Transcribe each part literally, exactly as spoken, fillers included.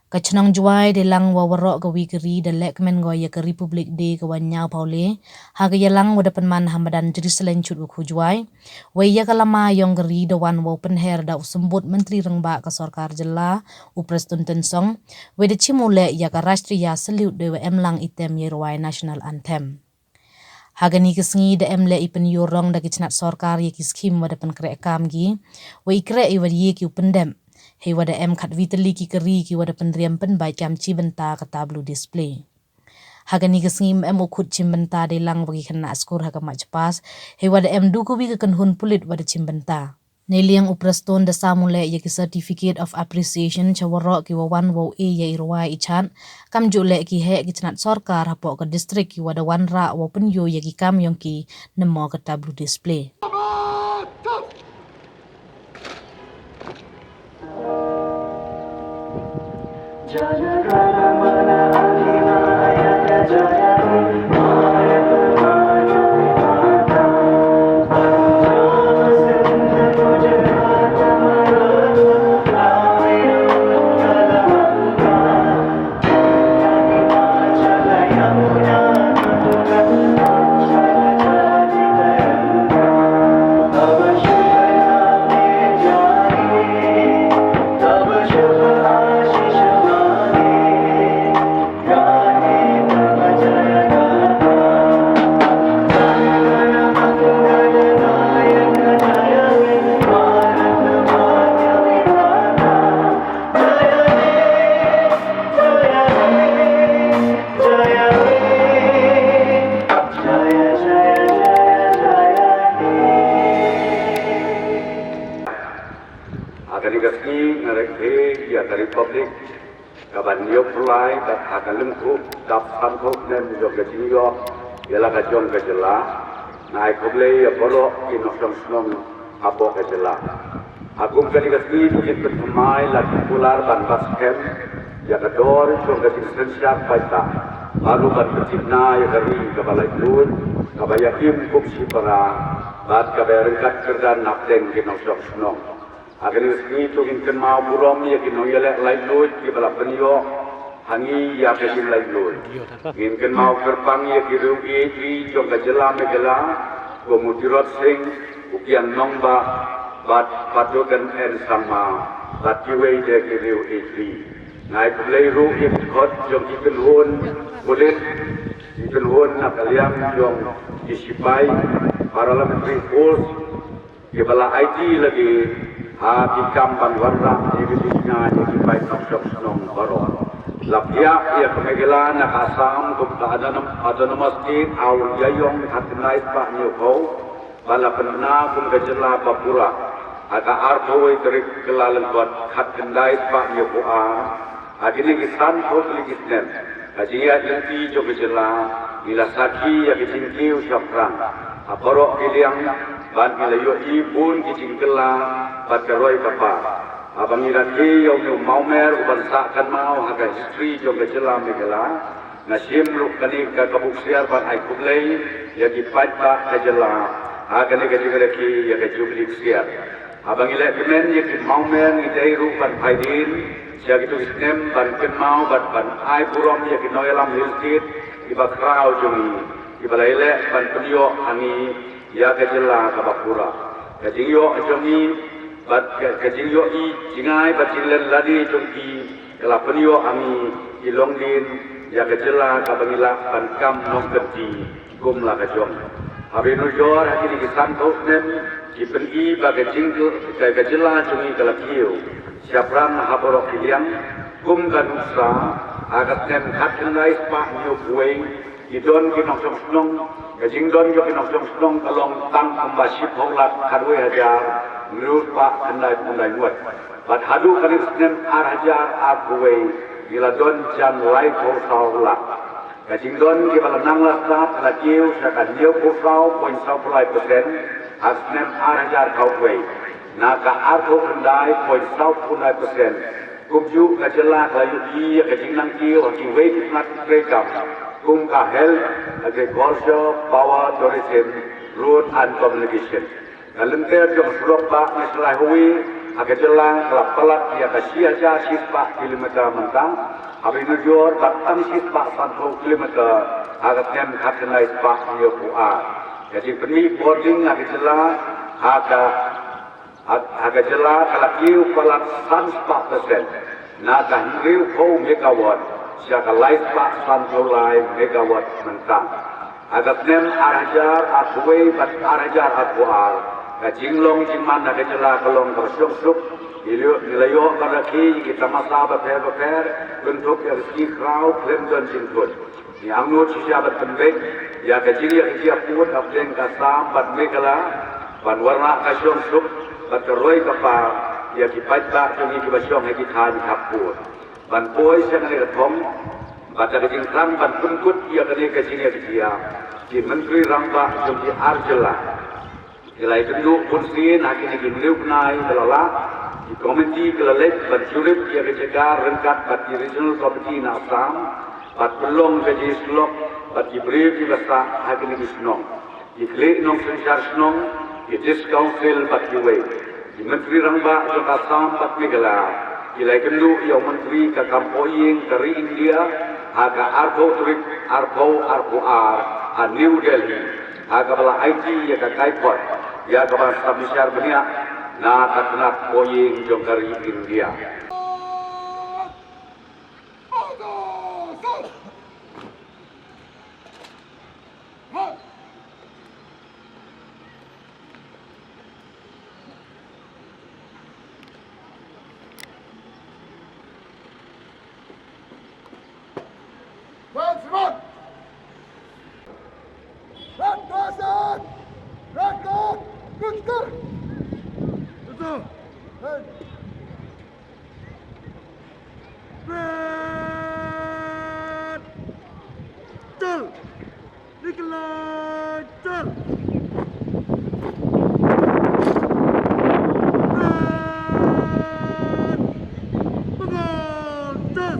Ka chnong Jwai dei lang wa waroh ka wi ka ri da leh kmen go ya ka Republic Day ka wa nyaw phaw le ha ka yalang wa da pynman ha madan Jerusalem chut wa khu Jwai. Wei ya ka lama yong ka ri da wan wa pynher da u symbut Mentri Rangbah ka Sorkar Jylla u Prestone Tynsong. Wei da chimu leh ya ka Rashtriya Salute dei wa em lang item ya rwai National Anthem. Ha kani ka sngi da em leh i pynïoh rong da ki chnat sorkar ya ki skim wa da pynkreh kam ki, wa i kreh i wa ye ki u pyndep. Hei wa da em khatwi tylli ki kari ki wa da pynriam pynbait kam chi bynta ka tableau display. Ha kani ka sngi em u khut chim bynta dei lang wa ki khynnah skur ha ka march past, hei wa da em du ka wi ka kynhun pulit wa da chim bynta. Nei liang u Prestone da samu leh ya ki Certificate of Appreciation cha waroh ki wa wan wa u e ya i rwai i chat, kam ju leh ki heh ki chnat sorkar hapoh ka district ki wa da wan rah wa pynïoh ya ki kam yong ki namo ka tableau display. Ha kani ka sngi nga rkhie ïa ka Republic kaba hynñiewphew lai, bad ha ka lyngkhuh dap sanphew snem jong ka jingïoh ïa la ka jong ka jylla, nga ai khublei ïa baroh ki nongshong shnong hapoh ka jylla. Ha kum kani ka sngi to ngin pynthymmai la ki kular ban bat skhem ïa ka dor jong ka jingsynshar paidbah, bad ruh ban pyntip na ïa ka ri kaba laitluid, kaba ïakim kum shipara, bad kaba ïaryngkat kyrdan hapdeng ki nongshong shnong. Ha kani ka sngi to ngin kynmaw burom ïa ki nongïaleh laitluid kiba la pynïoh ha ngi ïa ka jinglaitluid. Ngin kynmaw kyrpang ïa ki riew ïeit ri jong ka jylla Meghalaya, kum u Tirot Sing, u Kiang Nangbah, bad Patokan N Sangma, bad kiwei de ki riew ïeit ri. Nga ai khublei ruh ïa ki dkhot jong ki kynhun pulit, ki kynhun na ka liang jong ki sipai, Paramilitary Force, kiba la aiti lagi ha ki kam ban wanrah ïa ki jingïaid ïa ki paid nongshong shnong baroh. La phiah ïa ka Meghalaya na ka Assam kum ka Autonom-, Autonomous State ha u Ïaïong khatkhyndai spah hynñiewphew, bad la pynbna kum ka jylla ba pura ha ka arphew wei tarik Kyllalyngkot khatkhyndai spah hynñiewphew ar. Ha kine ki sanphew tylli ki snem ka jingïaid lynti jong ka jylla, ngi la sakhi ïa ki jingkiew shaphrang ha baroh ki liang, bad ngi la ïohi bun ki jingkylla bad ka roi ka par. Haba ngi rakhe ïa une u mawmer u ban sah kynmaw ha ka history jong ka jylla Meghalaya, nga shim ruh kane ka, ka bok ksiar ban ai khublei ïa ki paidbah ka jylla ha kane ka jingrakhe ïa ka Jubilee ksiar. Haba ngi leh kmen ïa ki mawmer ngi dei ruh ban phai dien sha kito ki snem ban kynmaw bad ban ai burom ïa ki nongïalam hynriew kiba khraw jong ngi kiba la ïaleh ban pynïoh ha ngi ïa ka jylla kaba pura. Ka jingïoh jong ngi bad ka, ka jingïohi jingai bad jinglen lade jong ki ka la pynïoh ha ngi ki longdien ïa ka jylla kaba ngi lah ban kam nongkynti kum la ka jong. Haba nujor ha kine ki sanphew snem, ki pyni ba ka jing, ka, ka jylla jong ngi ka la kiew shaphrang ha baroh ki liang. Kum ka nuksa, ha ka snem khatkhyndai spah hynñiewphew wei, ki don ki nongshong shnong, ka jingdon jong ki nongshong shnong ka long tang kumba shiphew lak khatwei hajar hynriew spah khyndaiphew khyndai ngut. Bad haduh kane ka snem ar hajar arphew wei, ngi la don jan laiphew saw lak. Ka jingdon kiba la nang la stad la kiew sha ka hynñiewphew saw point sawphew lai percent ha snem ar hajar khatwei, na ka arphew khyndai point sawphew khyndai percent. Kumjuh ka jylla ka la ïohi ïa ka jingnang kiew ha kiwei ki tnat treikam kum ka health, agriculture, power, tourism, road and communication. Ka lynter jong surok bah Nashilai Highway Ha ka jylla ka la palat ïa ka shi hajar shispah kilometer mynta, haba ïanujor bad tang shispah sanphew kilometer ha ka snem khatkhyndai spah hynñiewphew ar. Ka jingpynmih bording ha ka jylla ha ka, ha, ha ka jylla ka la kiew palat san spah percent, na ka hynriewphew megawatt sha ka lai spah sanphew lai megawatt mynta. Ha ka snem ar hajar arphew wei bad ar hajar arphew ar, ka jinglong jingman ha ka jylla ka long kaba shong suk. Ngi la ïoh, ngi la ïoh ban rakhe ïa ki tamasa bapher bapher, kynthup ïa ka sngi khraw khlem don jingthut. Ngi angnud shisha ban pynbeit ïa ka jingïakajia pud hapdeng ka Assam bad Meghalaya, ban wanrah ka shong suk bad ka roi ka par ïa ki paidbah jong ngi kiba shong ha ki thaiñ khappud. Ban poi sha kane ka thong bad da ka jingthrang ban pynkut ïa kane ka jingïakajia, ki Myntri Rangbah jong ki ar jylla ki la ïakynduh bunsien ha kine ki hynriew bnai ba la leit. Ki komiti ki la leit ban jurip ïa ka jaka ryngkat bad ki Regional Committee na Assam, bad pynlong ka jingïasyllok bad ki briew kiba sah ha kine ki shnong, ki khlieh nongsynshar shnong, ki District Council bad kiwei. Ki Myntri Rangbah jong ka Assam bad Meghalaya ki la ïakynduh ïa u Myntri ka kam pohïing ka ri India ha ka arphew tarik arphew arphew ar ha New Delhi, ha kaba la aiti ïa ka kaiphod ïa ka ban sa bishar bniah na ka tnat pohïing jong ka ri India. Red! Tal! Nikolai Tal! Red! Bengal Tal!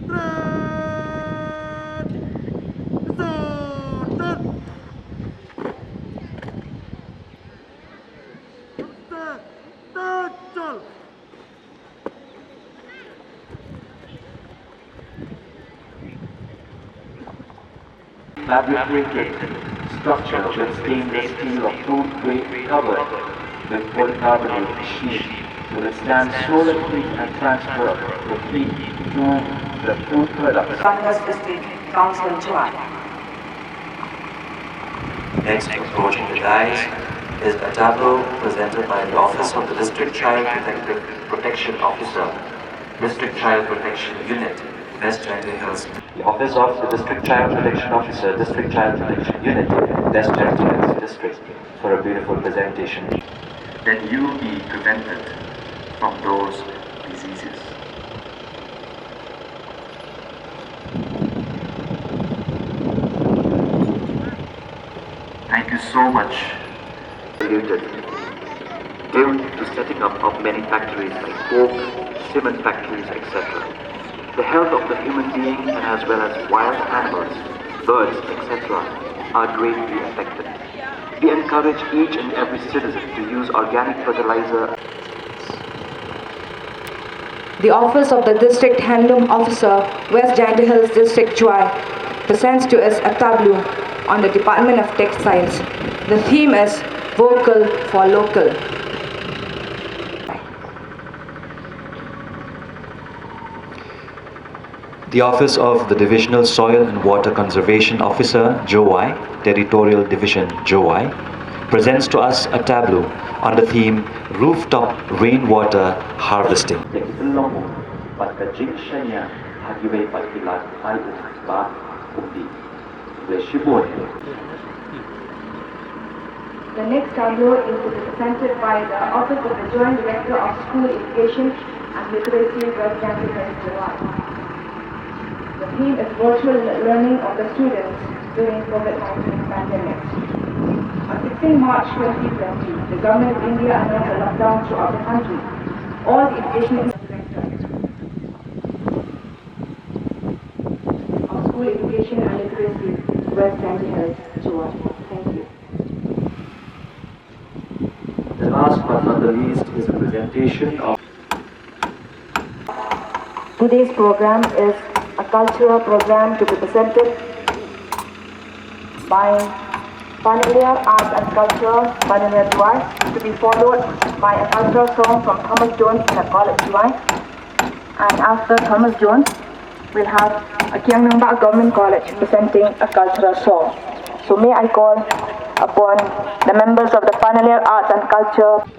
Red! Bengal Tal! Tal! Tal! Fabricated structure with stainless steel or food grade cover with polycarbonate sheet to withstand solar heat and transfer the heat to the food products. Autonomous District Council Jowai. Next, approaching the dais is a tableau presented by the Office of the District Child Protective Protection Officer, District Child Protection Unit, West Jaintia Hills. The Office of the District Child Protection Officer, District Child Protection Unit, West Jaintia Hills District, for a beautiful presentation. Then you be prevented from those diseases. Thank you so much. Polluted, due to setting up of many factories like coke, cement factories, et cetera. The health of the human being and as well as wild animals, birds, et cetera, are greatly affected. We encourage each and every citizen to use organic fertilizer. The Office of the District Handloom Officer, West Jaintia Hills District, Jowai, presents to us a tableau on the Department of Textiles. The theme is Vocal for Local. The Office of the Divisional Soil and Water Conservation Officer, Jowai, Territorial Division, Jowai, presents to us a tableau on the theme Rooftop Rainwater Harvesting. Te ki pynlong u bad ka jingshaniah ha kiwei pat ki lad ai u ba u dih. Khublei shibun. The next tableau is to be presented by the Office of the Joint Director of School Education and Literacy, West Jaintia Hills, Jowai. The theme is virtual learning of the students during COVID nineteen pandemic. On sixteen March twenty twenty, the Government of India announced a lockdown throughout the country. All the education of School Education and Literacy, West Jaintia Hills, Jowai. Thank you. The The list is a presentation of Today's program is a cultural program to be presented by Panaliar Arts and Culture, Panaliar Jowai, to be followed by a cultural song from Thomas Jones in the College Jowai. And after Thomas Jones, we'll have a Kiang Nangbah Government College presenting a cultural song. So may I call upon the members of the Panaliar Arts and Culture.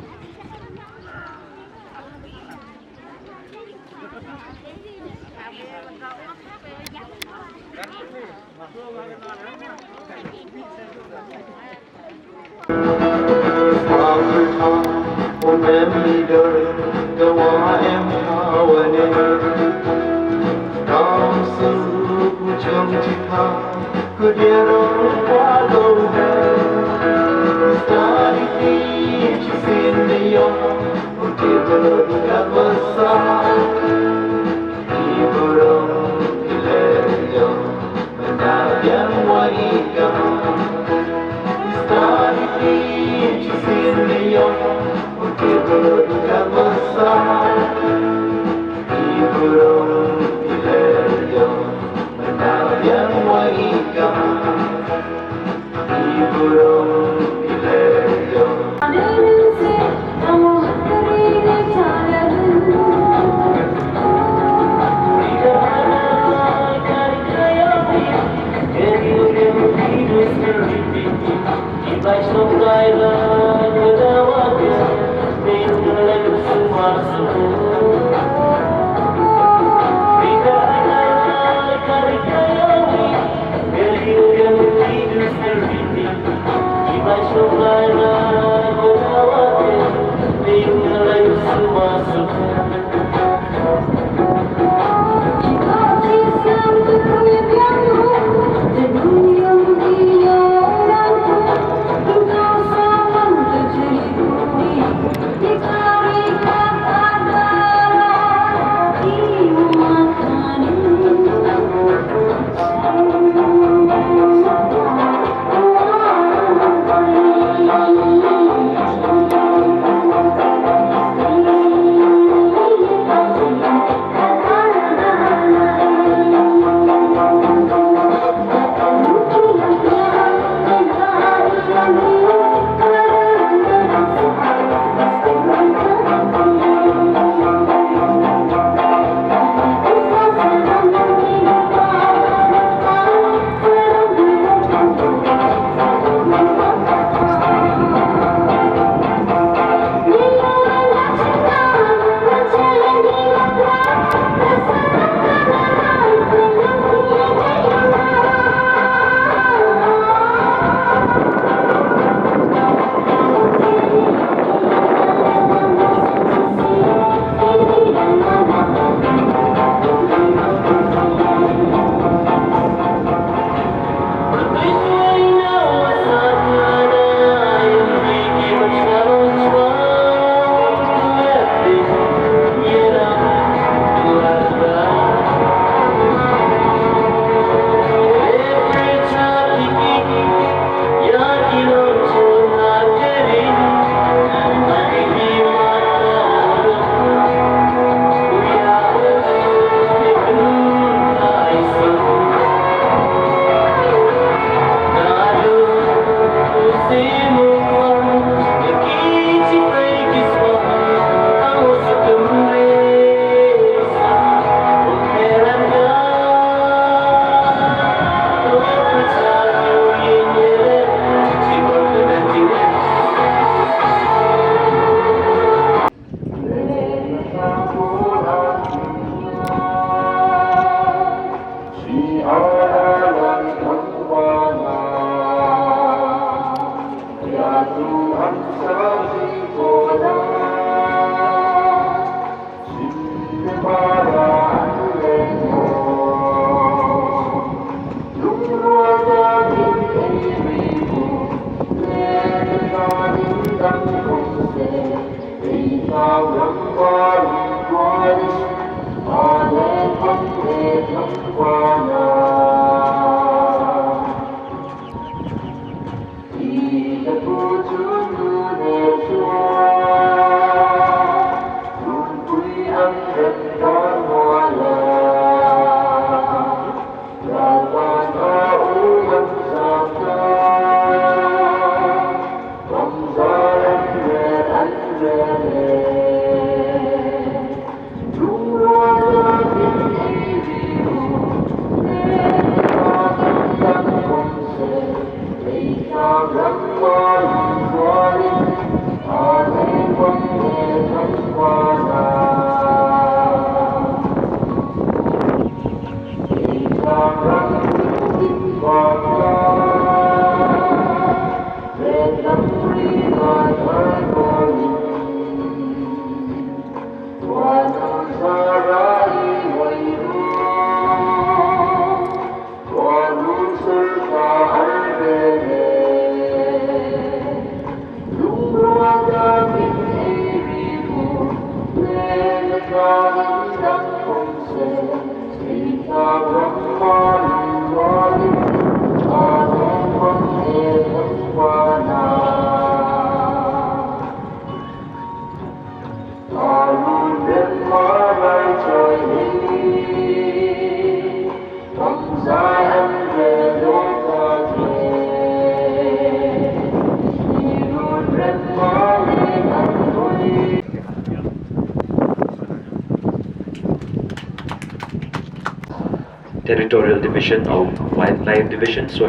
Territorial Division or Wildlife Division. So,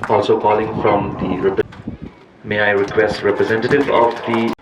also calling from the rep-, may I request representative of the